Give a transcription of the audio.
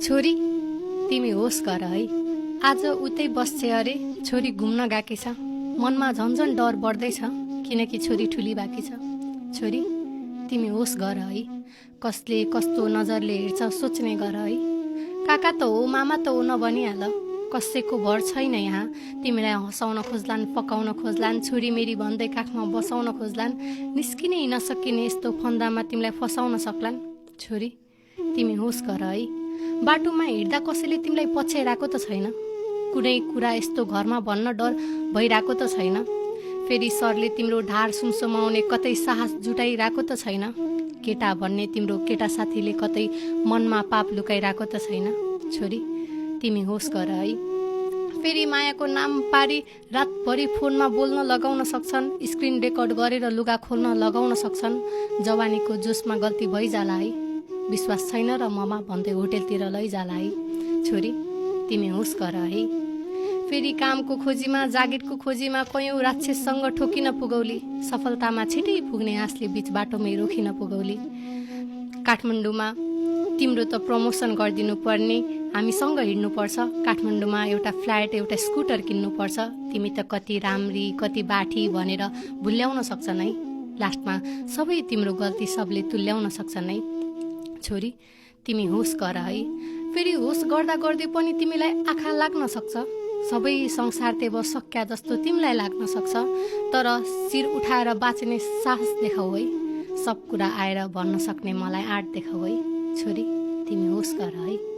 छोरी तिमी होस् गर है। आज उतै बस्छे अरे छोरी घुम्न गएकी छ। मनमा झन्झन डर बढ्दैछ किनकि छोरी ठुली बाँकी छ। छोरी तिमी होस् गर है। कसले कस्तो नजरले हेर्छ सोच्ने गर है। काका त हो मामा त हो नभनिहाल। कसैको भर छैन यहाँ। तिमीलाई हँसाउन खोज्लान् पकाउन खोज्लान् छोरी मेरी भन्दै काखमा बसाउन खोज्लान्। निस्किनै नसकिने यस्तो फन्दामा तिमीलाई फसाउन सक्लान्। छोरी तिमी होस् गर है। बाटोमा हिँड्दा कसैले तिमीलाई पछ्याइरहेको त छैन। कुनै कुरा यस्तो घरमा भन्न डर भइरहेको त छैन। फेरि सरले तिम्रो ढाड सुमसुमाउने कतै साहस जुटाइरहेको त छैन। केटा भन्ने तिम्रो केटा साथीले कतै मनमा पाप लुकाइरहेको त छैन। छोरी तिमी होस् गर है। फेरि मायाको नाम पारी रातभरि फोनमा बोल्न लगाउन सक्छन्। स्क्रिन रेकर्ड गरेर लुगा खोल्न लगाउन सक्छन्। जवानीको जोसमा गल्ती भइजाला है। विश्वास छैन र ममा भन्दै होटेलतिर लैजाला है। छोरी तिमी होस् गर है। फेरि कामको खोजीमा जागिरको खोजीमा कयौँ राक्षससँग ठोकिन पुगौली। सफलतामा छिटै पुग्ने आशले बीच बाटोमै रोकिन पुगौली। काठमाडौँमा तिम्रो त प्रमोसन गरिदिनु पर्ने हामीसँग हिँड्नुपर्छ। काठमाडौँमा एउटा फ्ल्याट एउटा स्कुटर किन्नुपर्छ। तिमी त कति राम्री कति बाठी भनेर भुल्याउन सक्छन् है। लास्टमा सबै तिम्रो गल्ती सबले तुल्याउन सक्छन् है। छोरी तिमी होस् गर है। फेरि होस् गर्दा गर्दै पनि तिमीलाई आँखा लाग्न सक्छ। सबै संसार तेव सक्या जस्तो तिमीलाई लाग्न सक्छ। तर शिर उठाएर बाँच्ने साहस देखाऊ है। सब कुरा आएर भन्न सक्ने मलाई आँट देखाऊ है। छोरी तिमी होस् गर है।